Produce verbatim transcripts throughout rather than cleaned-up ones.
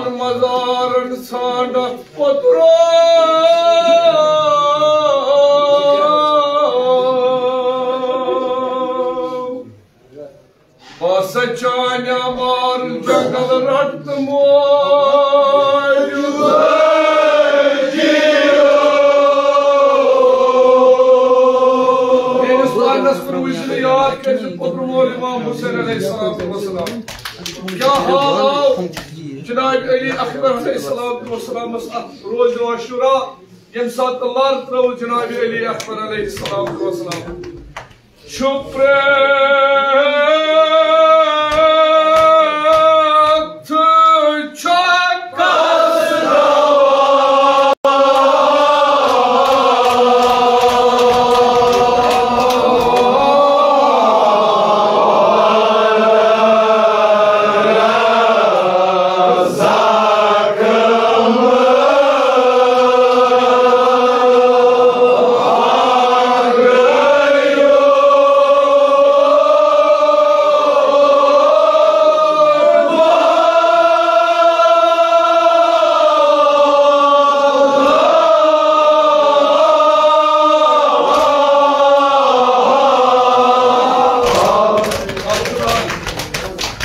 مزارن ژھانڈتھ پوٚترو۔ بہٕ ہسا چانہِ مار جنگل رٹہٕ موج۔ میٲنِس پرنس کُن وٕچھِو یاد کٔرِتھ پوٚتُر مول امام حسین علیہ الصلوۃ والسلام۔ کیا حال آو جناب علی اکبر علیہ الصلوۃ والسلامس اتھ روز عاشورا، ییٚمہِ ساتہٕ لر ترٲو جناب علی اکبر علیہ الصلوۃ والسلام۔ چھُ پرٛٮ۪تھ چھۄکس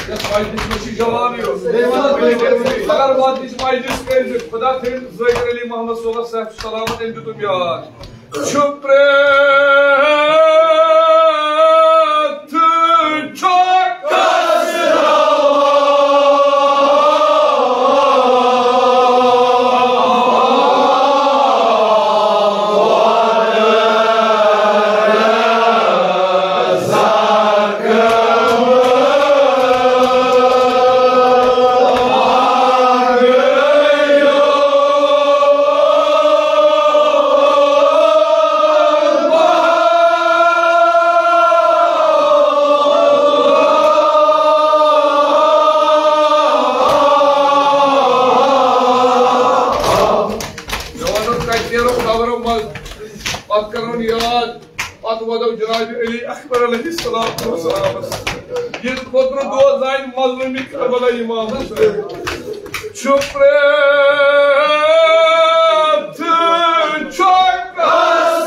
یتھ مجلس منٛز چھِ جوانٕے یوت۔ اگر وتٕچ مجلس کٔرۍ زِ خدا تھٲیِن ذٲکر علی محمد صٲبس صحت سلامت، أمۍ دیُتُم یاد۔ چھُ پرٛٮ۪تھ چھۄکس مےٚ وَنُن کَتہِ نیرو خبرو منٛز، پَتہٕ کَرون یاد۔ پتہٕ وَدو جناب علی اکبر علیہ الصلوۃ والسلامس۔ ییٚلہِ خۄدرٕ دۄہ زانہِ مظلوٗمی کربلا امام حسین۔ چھُ پرٛٮ۪تھ چھۄکس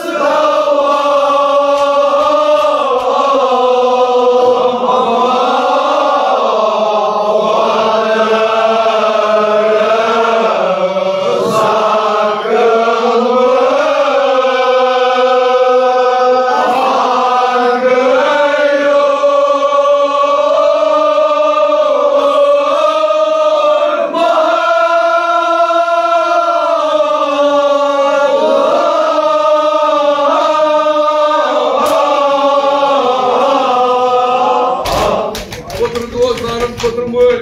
پوٚتُر دوس زانن پوٚتُر مٲلۍ،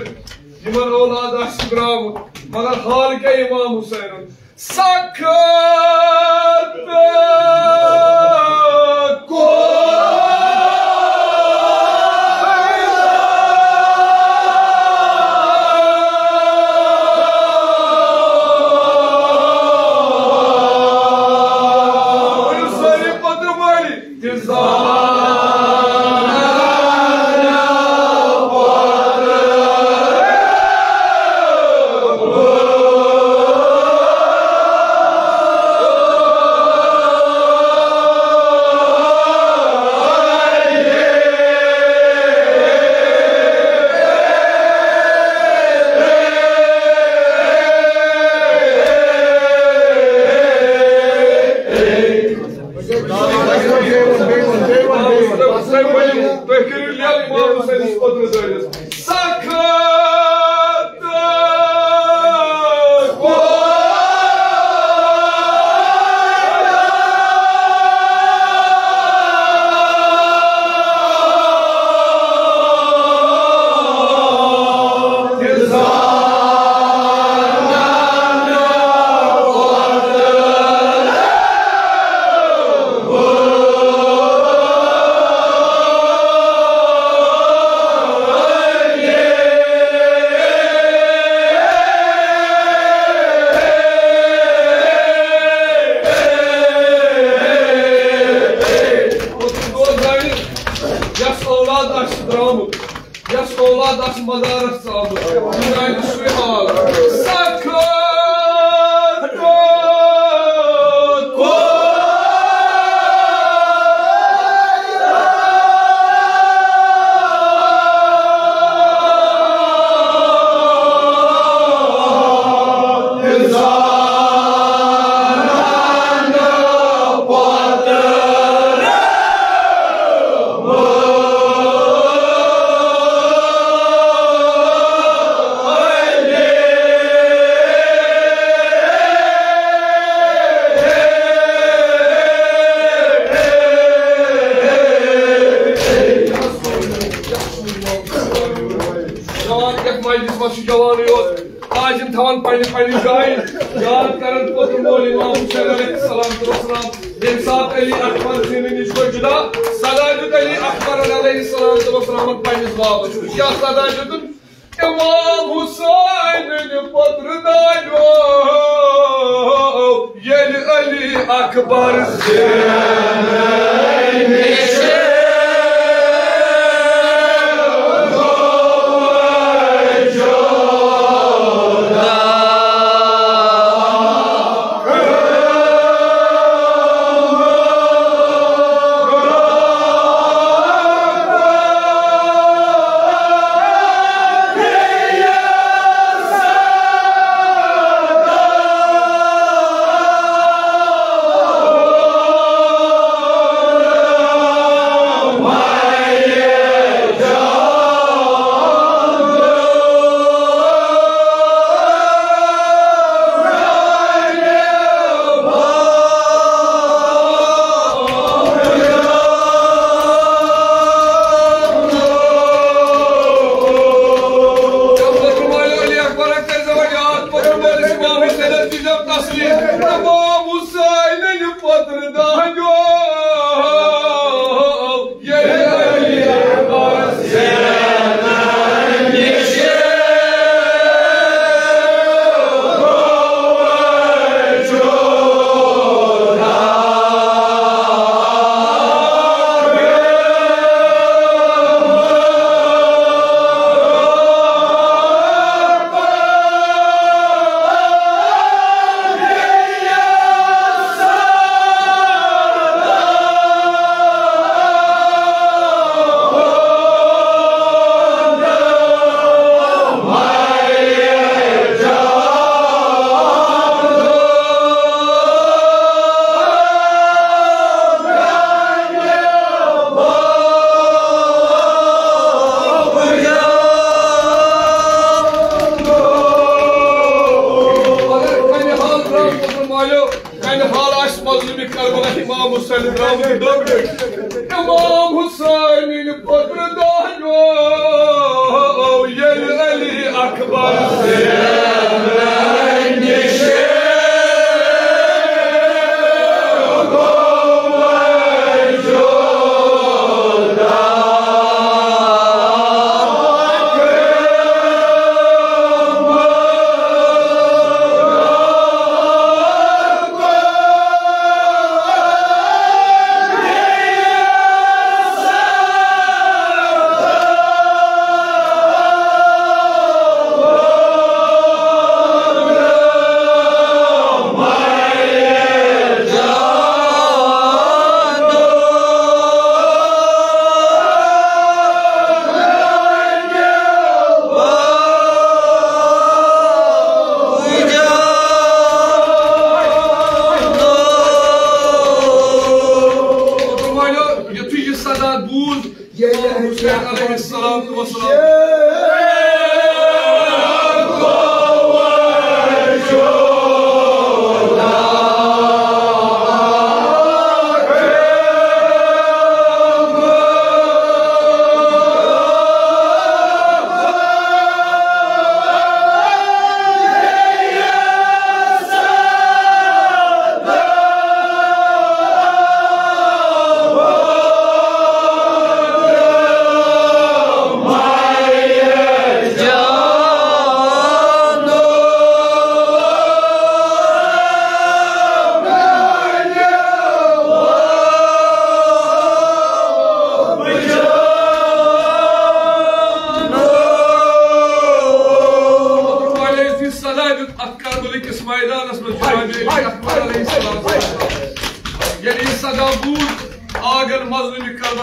یِمن اولاد آسہِ درٛامُت، مگر حال کیٛاہ امام حسینُن؟ سخت تُہۍ کٔرِو لیٚکھ امام حسینس پٔتمِس دٲیرس۔ سخت یس اولاد آسہِ درٛامُت، یس اولاد آسہِ مزارس ژامُت، خدایہِ چھُ سُے حال۔ سخت جوان یتھ مجلس منٛز چھُ جوانٕے یوت، آز یِم تھاوان پننہِ پننہِ جایہِ، یاد کران پوٚتُن مول امام حسین علیہ السلام تہٕ وسلام۔ ییٚمہِ ساتہٕ علی اکبر سٕنٛدِ نِش گوٚو جُدا، سدا دیُت علی اکبرن علیہ السلام تہٕ وسلامن پننِس بابس۔ کیٛاہ سدا دیُتُن؟ امام حسین پتر دانیو، ییٚلہِ علی اکبر سٕنٛدِ نِش اگر کنہِ حال درٛاو مظلوم مالیو، کنہِ حال آسہِ مظلوم کربلا امام حسین درٛامُت ڈوٚگرٕ۔ امام حسین پتر دانیو، ییٚلہِ علی اکبر یُتھُے یہِ صدا بوٗز، ییٚلہِ حسین علیہ السلام تہٕ وسلام۔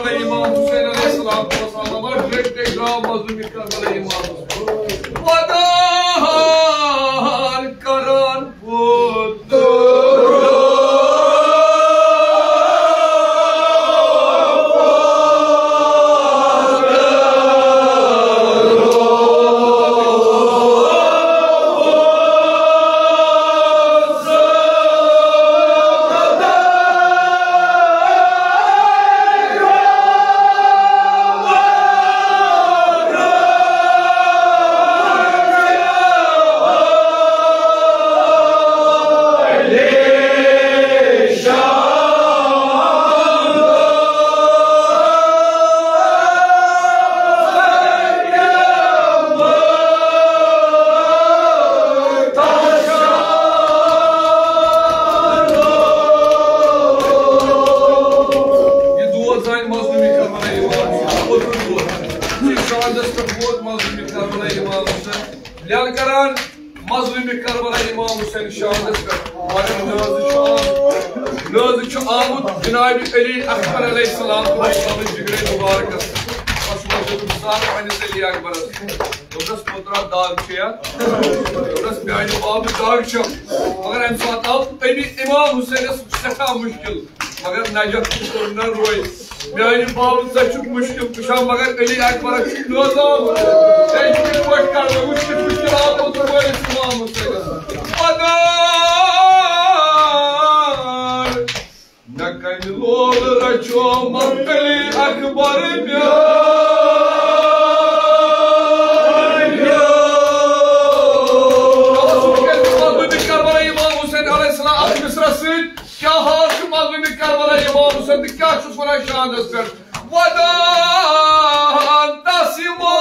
امام حسین علیہ الصلوۃ والسلام، ڈائریکٹ درٛاو مظلوم کربلا امام حسین۔ ودان کران پوٚتُس۔ یہِ دود زانہِ مظلوم کربلا امام حسین، اوترٕ دود۔ یہِ شہادتس پٮ۪ٹھ ووت مظلوم کربلا امام حسین۔ لَلہٕ کران مظلوم کربلا امام حسین شہادتس پٮ۪ٹھ۔ مگر نازٕ چھُ آمُت، نازٕ چھُ آمُت جناب علی اکبر علیہ السلام تہٕ پننِس جگرے مبارکس۔ بس وجہ سار پننِس علی اکبرس۔ دوٚپنس، "پوترا، دگ چھےٚ؟" دوٚپنس، "میانہِ بابہٕ، دگ چھم۔" مگر امہِ ساتہٕ آو ابی امام حسینس سٮ۪ٹھاہ مُشکِل۔ مگر نجف تہِ کوٚر نہٕ روے۔ میانہِ بابہٕ، ژےٚ چھُتھ مُشکِل کُشا، مگر علی اکبرس چھُ نوزام۔ ژےٚ چھُ یِتھ پٲٹھۍ کرُن، وٕچھ کِتھ مُشکِلاتو تہٕ وٲلِس امام حسینس۔ ودان مےٚ کنہِ لول رچومت علی اکبر میانہِ۔ مظلوم کربلا امام حسین علیہ السلام اتھ مصرعس سۭتۍ۔ کیٛاہ حال چھُ مظلوم کربلا امام حسین تہٕ کیٛاہ چھُس ونان شہادتس پٮ۪ٹھ؟ ودان تسمو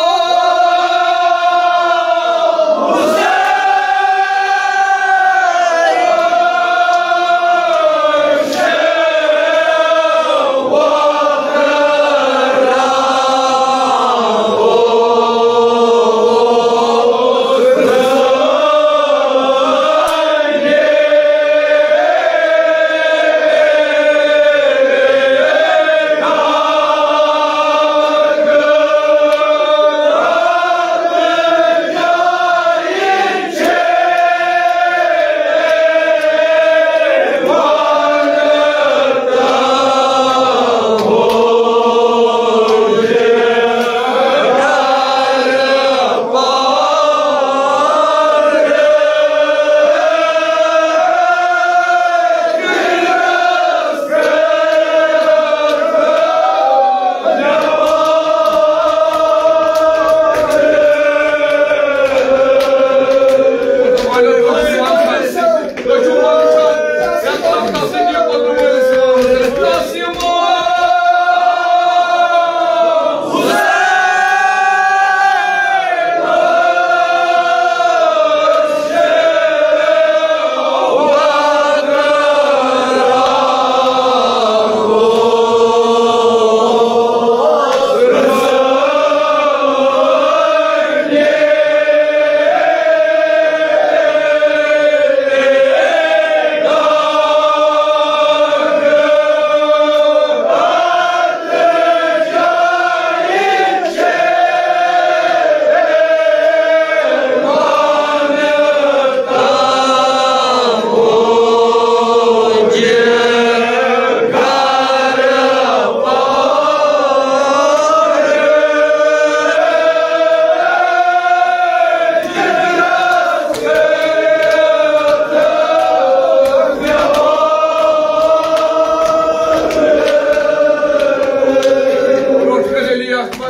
برونٛٹھ کَنہِ علی اکبر،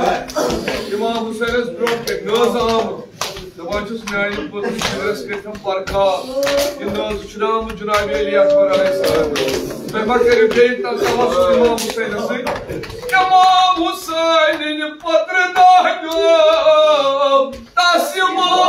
امام حسینس برونٛٹھ کَنہِ نٲز آمُت۔ دَپان چھُس، میانہِ پوٚتُس شِورس کٔرۍ تِم پرکھا۔ یہِ نٲز چھُنہٕ آمُت جناب علی اکبر علیہ السلام۔ مےٚ ما کٔرِو بیٚیہِ تَتھ توسل امام حسینس سۭتۍ؟ امام حسینٕنۍ پترٕ داہ گام تسمو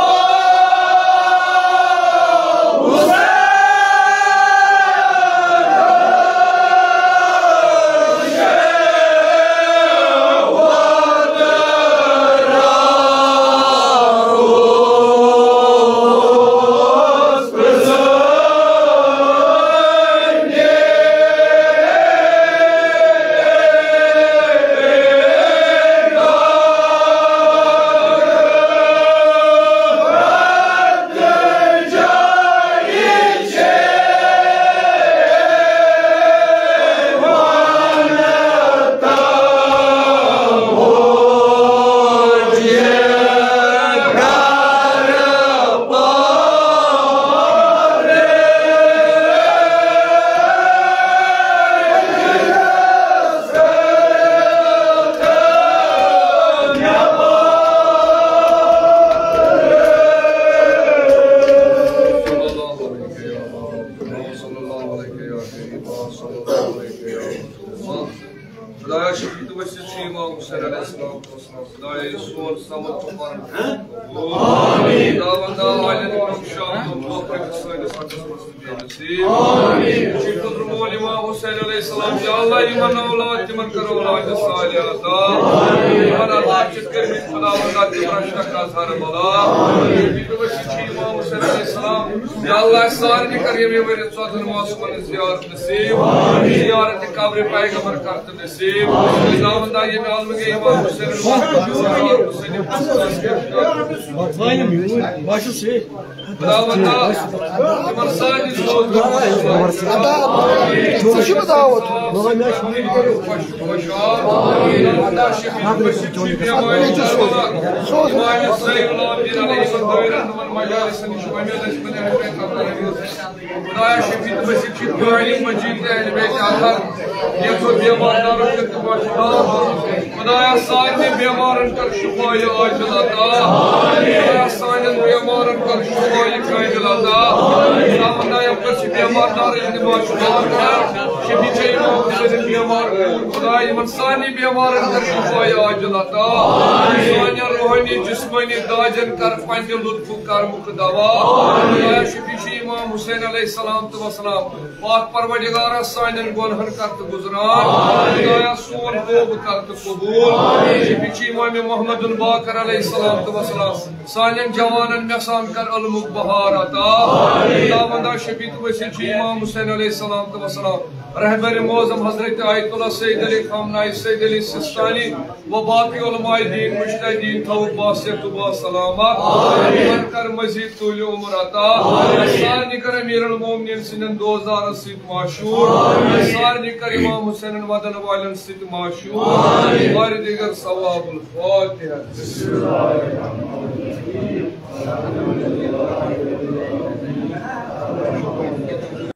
خدایا سون صبر تہٕ فرض قبول۔ آمین۔ خداوندا عالم امام شاہ عبداللہ کٔرِتھ سٲنِس حقس منٛز تہِ بے نصیب۔ آمین۔ چھِ قدر مول امام حسین علیہ السلام، یا اللہ یِمن اولاد تِمن کر اولاد صالح عطا۔ یِمن عطا چھِ کٔرمٕتۍ خداوندا تِم رشتہ کاز ہر بلا۔ چھِ امام حسین علیہ السلام، یا اللہ سارنٕے کر ییٚمہِ ؤرۍ ژۄدہن معصومن ہٕنٛز زیارت نصیب۔ زیارت قبر پیغمبر کر تہٕ نصیب۔ خداوندا ییٚمہِ عالمہٕ گٔے امام حسین۔ خداوندا یِمن سارنٕے سوز۔ ژٕ چھُکھ دعوت۔ خداوندا شفیع بشیر چھُ بیمارِ درمان۔ امام حسین علیہ السلام دٲیرن تِمن مجالسن نِش وۄمید اَسہِ پننہِ رحمتہِ خبر۔ خدایا شفیع تہٕ وسیع چھِ قرآن مجید تہٕ اہل بیت اطہر۔ یتھ بیمار دارس تہٕ بخش۔ خدایا سارنٕے بیمارن کر شفایہِ عاجل عطا۔ خدایا سانٮ۪ن بیمارن کر شفایہِ کامل عطا۔ خداوندا یِم کر چھِ بیمار دار یِہنٛدِ ماجہِ دعا کران۔ شفیع چھِ امام حسین بیمار۔ خدایا یِمن سارنٕے بیمارن کر شفایہِ عاجل عطا۔ سانٮ۪ن روحٲنی جسمٲنی دادٮ۪ن کر پننہِ لطفُک کرمُک دوا۔ خدایا شفیع چھِ امام حسین علیہ السلام تہٕ وسلام۔ پاک پروردگارا سانٮ۪ن گۄنہن کر تہٕ گُزران۔ خدایا سون توبہٕ کر تہٕ قبول۔ شفیع چھِ امام محمد باقر علیہ السلام تہٕ وسلام۔ سانٮ۪ن جوانن مثال کر علمُک بہار عطا۔ خداوندا شفیع تہٕ وسیع چھِ امام حسین علیہ السلام تہٕ وسلام۔ رہبر معظم حضرت آیت اللہ سید علی خامنائی، سید علی سستانی و باقی علماء دین مجتہدین تھاوُکھ باصحت و باسلامت۔ یِمن کر مزید طول عمر عطا۔ سارنٕے کر امیر المومنین سٕنٛدٮ۪ن دوستدارن سۭتۍ معشوٗر۔ سارنٕے کر امام حسینن ودن والٮ۪ن سۭتۍ معشوٗر۔ وارِ دیگر ثواب الفاتحہ۔